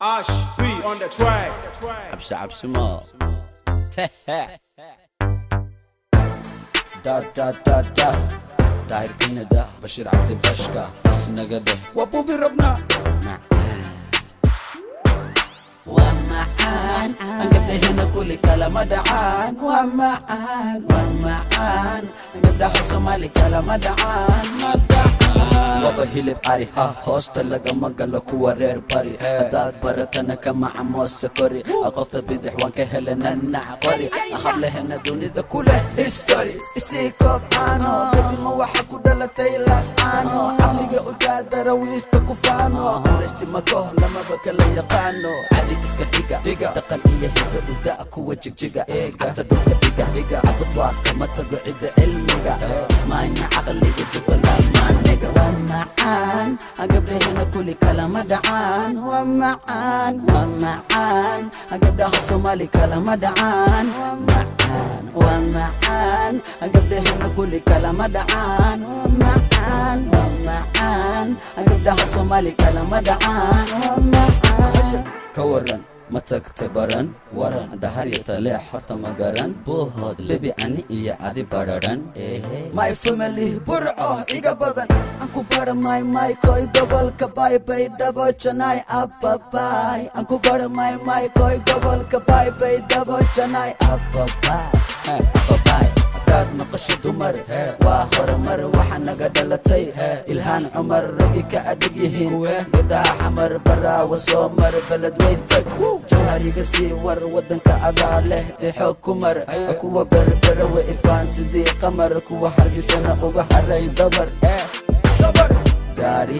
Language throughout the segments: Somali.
Ash B on the track. Cabsi cabsi ma da da da da Daahir Kanada Bashiir Cabdi Bashka bas naga dheh waa buubi rabnaa waa macaan aan gabdhahena kuli kalama dhacaan waa macaan waa macaan gabdhaha Soomaali kalama dhacaan ma dhacaan waba hilib ari ha hoosta lagama galo kuwa reer bari haddaad baratana kama camoose kori qofta bidix waan ka helana nac qori hablahena dunida kuleh history isii koob caano baby ma waxa ku dhalatay laas caano caqliga u daadarawiista ku faano qurayshti makoh lamaba kala yaqaano cadi iska dhiga dhaqan iyo hidda u da' kuwa jigjiga cagta dhulka dhiga cabad waa kama tago cidda cilmiga ismaanya caqliga jubbaland maaniga waa macaan gabdhahena kuli kalama dhacaan waa macaan waa macaan gabdhaha Soomaali kalama dhacaan waa macaan waa macaan gabdhahena kuli kalama dhacaan waa macaan waa macaan gabdhaha Soomaali kalama dhacaan waa macaan ka waran ma tagta baran waran dhahar iyo taleex horta ma garan buuhood bebi ani iyo adi bararan my family burco iga badan aan ku bara my my koy gobolka bay bay dhabo janay ababay aan ku bara my my koy gobolka bay bay dhabo janay ababay ababay hadaad maqasho dumar waa horumar waxa naga dhalatay Ilhaan Cumar raggi ka adag yihiin gabdhaha xamar baraawa soo mar beledweyn tag jawhariga sii war wadanka adaa leh ixo kumar kuwa berbera wa ifaan sidii qamar kuwa hargisana uga haray dabar dabar gaari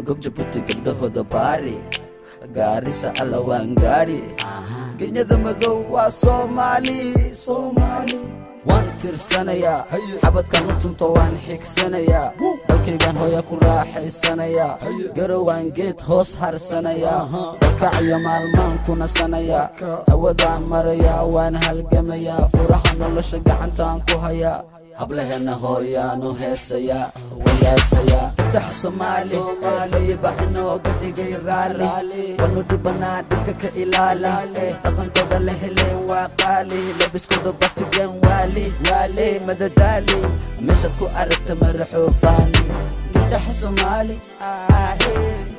gob Jabuuti gabdhahooda baari gaarisa alla waan gaari genyada madow waa Soomaali Soomaali waan tirsanayaa xabadkan u tunto waan xigsanayaa dalkaygan hooya ku raaxaysanayaa garowaan geed hoos harsanayaa dalkacyo maalmaan ku nasanayaa hawadaan marayaa waan halgamayaa furaha nolosha gacantaan ku hayaa hablahena hooyaanu heesayaa wayaasayaa gabdhaha Soomaali rabiba inooga dhigay raali wanu dhibanaa dhibka ka ilaali dhaqankooda la heleen waa qaali labiskooda batigeen waali waali madadaali meeshaad ku aragta maraxoofaani gabdhaha Soomaali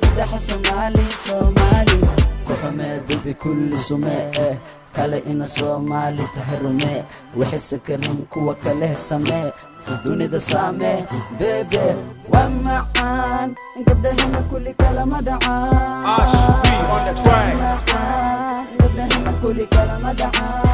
gabdhaha Soomaali Soomaali ku xumee bibi kulli sumee kale ina Soomaali tahay rumee waxayse karin kuwa kale samee dunida saamee bebe waa macaan gabdhahena kuli kalama dhacaan Ash B on the track. macaan gabdhahena kuli kalama dhacaan.